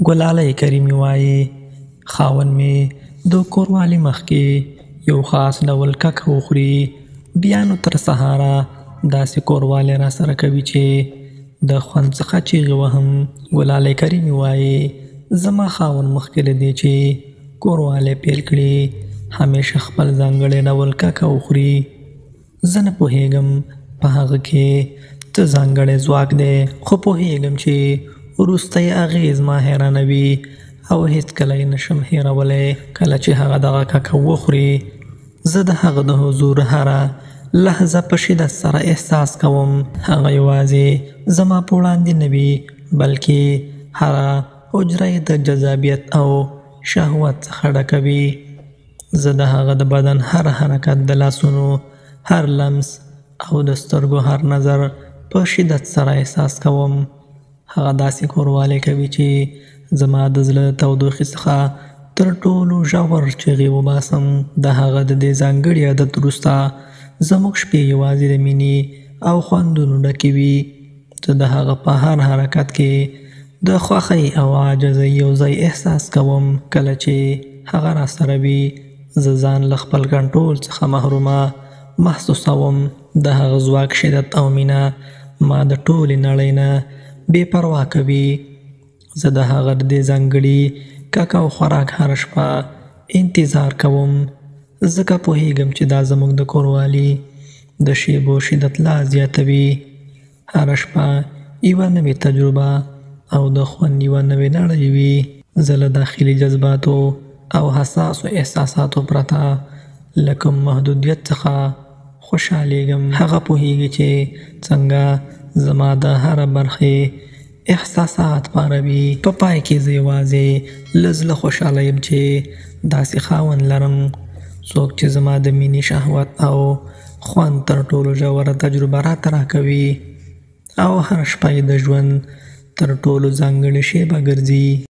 ګلالۍ کریمي وايي، خاوند مې د کوروالي مخکې یو خاص ډول ککه وخوري، بیا نو تر سهاره داسې کوروالی راسره کوي چې د خوند څخه چیغې وهم. ګلالۍ کریمي وايي، زما خاوند مخکې له دې چې کوروالی پیل کړي همیشه خپل ځانګړی ډول ککه وخوري. زه نه پوهېږم په هغه کې څه ځانګړی ځواک دی، خو پوهېږم چې وروسته یې اغېز ما حیرانوي او هېڅکله یې نشم هېرولی. کله چې هغه دغه ککه وخوري، زه د هغه د حضور هره لحظه په شدت سره احساس کوم. هغه یوازې زما په وړاندې نه وي، بلکې هره حجره یې د جذابیت او شهوت څخه ډکه وي. زه د هغه د بدن هر حرکت، د لاسونو هر لمس او د سترګو هر نظر په شدت سره احساس کوم. هغه داسې کوروالی کوي چې زما د زړه تودوخې څخه تر ټولو ژور چیغې وباسم. د هغه د دې ځانګړي عادت وروسته زموږ شپې یوازې د مینې او خوندونو ډکې وي. زه د هغه په هر حرکت کې د خوښۍ او عاجزۍ یو ځای احساس کوم. کله چې هغه راسره وي، زه ځان له خپل کنټرول څخه محرومه محسوسوم. د هغه ځواک، شدت او مینه ما د ټولې نړۍ نه بې پروا کوي. زه د هغه د دې ځانګړي ککه او خوراک هره شپه انتظار کوم، ځکه پوهېږم چې دا زموږ د کوروالي د شیبو شدت لا زیاتوي. هره شپه یوه نوې تجربه او د خوند یوه نوې نړۍ وي. زه له داخلي جذباتو او حساسو احساساتو پرته له کوم محدودیت څخه خوشحالېږم. هغه پوهېږي چې څنګه زما د هره برخې احساسات پاروي. په پای کې زه یوازې له زړه خوشحاله یم چې داسې خاوند لرم، څوک چې زما د مینې، شهوت او خوند تر ټولو ژوره تجربه راته راکوي او هر شپه یې د ژوند تر ټولو ځانګړې شیبه ګرځي.